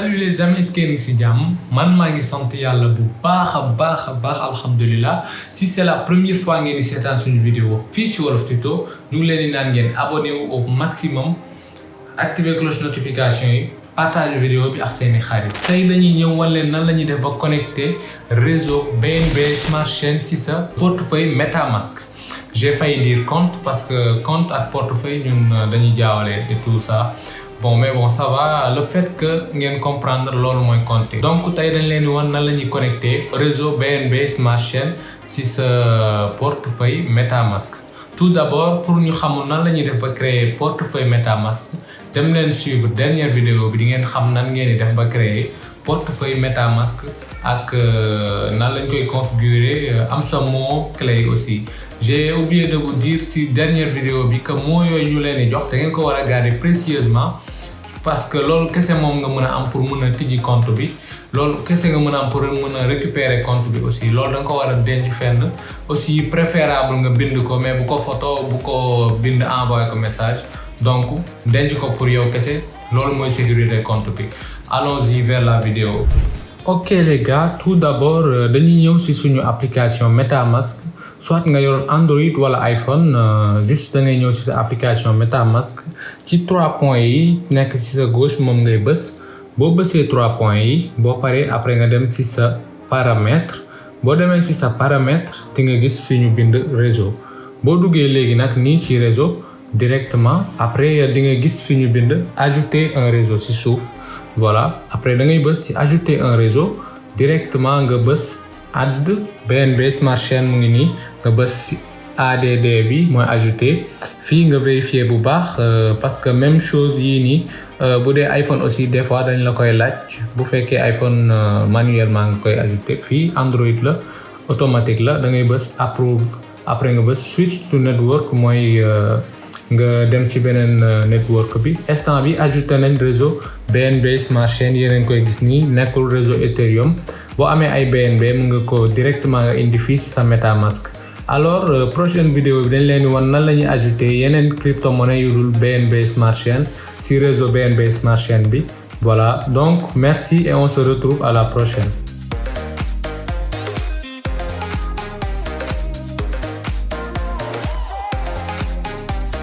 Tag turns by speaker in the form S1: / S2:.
S1: Salut les amis, est-ce que yéen a ngi si jàmm man maa ngi sant yàlla bu baax a baax alhamdulilah. Si c'est la première fois ngeen di seetaan suñu vidéo fii ci Wolof Tuto ñu ngi leen di naan ngeen abonné wu au maximum, activer cloche notification yi, partage vidéo bi ak seeni xarit. Tey dañuy ñëw wan leen nan la ñuy def ba connecter réseau BNB Smart Chain ci sa portefeuille MetaMask. J'ai failli dire compte parce que compte ak portefeuille ñun dañuy jaawale et tout ça. Bon mais bon ça va, le fait que ngeen comprendre loolu mooy compter. Donc tey dañ leen di wan nan la ñuy connecter réseau BNB Smart Chain ci sa portefeuille MetaMask. Tout d'abord pour ñu xamul nan la ñuy def ba créer portefeuille MetaMask dem leen suivre dernière vidéo bi di ngeen xam nan ngeen di def ba créer portefeuille MetaMask ak nan lañ koy configurer am sa mot clé aussi. J'ai oublié de vous dire si dernière vidéo bi que mots yooyu ñu leen di jox da ngeen ko war a garder précieusement parce que loolu kese moom nga mën a am pour mën a tijji compte bi loolu kese nga mën a am pour mën a récupérer compte bi aussi loolu da nga ko war a denc fenn aussi préférable nga bind ko mais bu ko photo bu ko bind envoyé ko message donc denc ko pour yow kese loolu mooy sécurité compte bi. Allons-y vers la vidéo. Ok les gars, tout d'abord dañuy ñëw ci suñu application MetaMask. Soit nga yor Android wala iPhone juste da ngay ñëw ci sa application MetaMask ci 3 points yi nekk ci sa gauche moom ngay bës boo bësee 3 points yi boo paree après nga dem ci sa paramètre boo demee ci sa paramètre di nga gis fi ñu bind réseau boo duggee léegi nag nii ci réseau directement après di nga gis fi ñu bind ajouter un réseau ci suuf voilà après da ngay bës ci ajouter un réseau directement nga bës add BNB Smart Chain mu ngi nii nga bës ci ADD bi mooy ajouter fii nga vérifier bu baax parce que même chose yii nii bu dee iPhone aussi des fois dañ la koy laaj bu fekkee iPhone manuellement nga koy ajouter fii Android la automatique la da ngay bës approve après nga bës switch to network mooy nga dem ci beneen network bi instant bi ajouté nañ réseau BNB Smart Chain yéen a ngi koy gis nii nekkul réseau Ethereum boo amee ay BNB mën nga ko directement nga indi fii ci sa MetaMask. Alors prochaine vidéo bi dañ leen di wan nan la ñuy ajouter yeneen crypto-monnaie yu dul BNB Smart Chain ci réseau BNB Smart Chain bi voilà donc merci et on se retrouve à la prochaine.